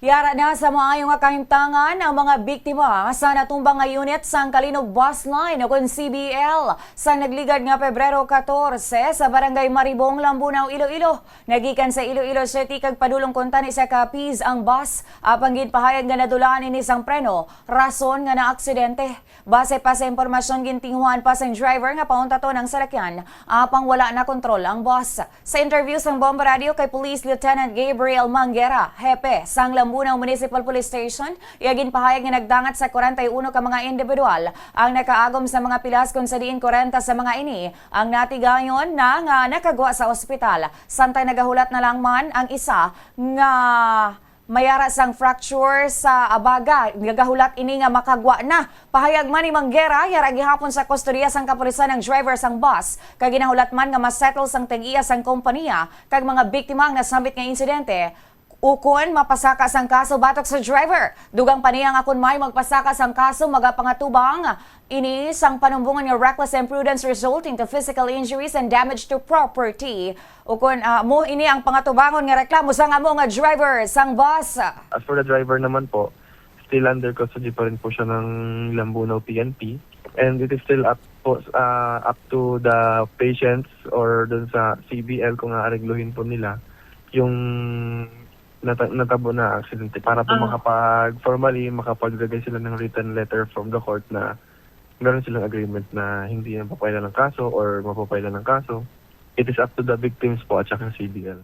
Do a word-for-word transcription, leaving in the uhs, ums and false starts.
Yara na sa maayo nga kahimtangan ang mga biktima sa natumbang nga unit sang Calinog Bus Line o kon C B L sa nagligad nga Pebrero katorse sa Barangay Maribong, Lambunao, Iloilo. Nagikan sa Iloilo City kag padulong kuntani sa Capiz ang bus, apang ginpahayag nga nadulaan ini sang preno, rason nga naaksidente. Base pa sa impormasyon, gintinguhan pa sang driver nga pauntaton ang salakyan, apang wala na kontrol ang bus. Sa interview sang Bomba Radio kay Police Lieutenant Gabriel Manguera, hepe sang Lambunao Municipal Police Station, iya ginpahayag nga nagdangat sa kwarenta y uno ka mga individual ang nakaagom sa mga pilas, kon sa diin kwarenta sa mga ini ang natigayon na nga nakagwa sa ospital, samtang nagahulat na lang man ang isa nga mayara sang fracture sa abaga. Nagahulat ini nga makagwa na. Pahayag man ni Manguera, yara gihapon sa kustodiya sang kapulisan ang driver sang bus, kag ginahulat man nga masettle sang tag-iya sang kompanya kag mga biktima ang nasambit nga insidente, ukon mapasaka sang kaso batok sa driver. Dugang pa niya nga kon may magpasaka sang kaso, magapangatubang ini sang panumbongan nga reckless imprudence resulting to physical injuries and damage to property. Ukon, ah, mo ini ang pangatubangon nga reklamo sang amo nga driver sang bus. As for the driver naman po, still under custody pa rin po siya ng Lambunao P N P. And it is still up po, ah, up to the patients or dun sa C B L kung aarigluhin po nila yung nata- natabo na aksidente para po Ah. makapag formally makapaglagay sila ng written letter from the court na meron silang agreement na hindi na papailan ng kaso or mapapailan ng kaso. It is up to the victims po at saka C B L.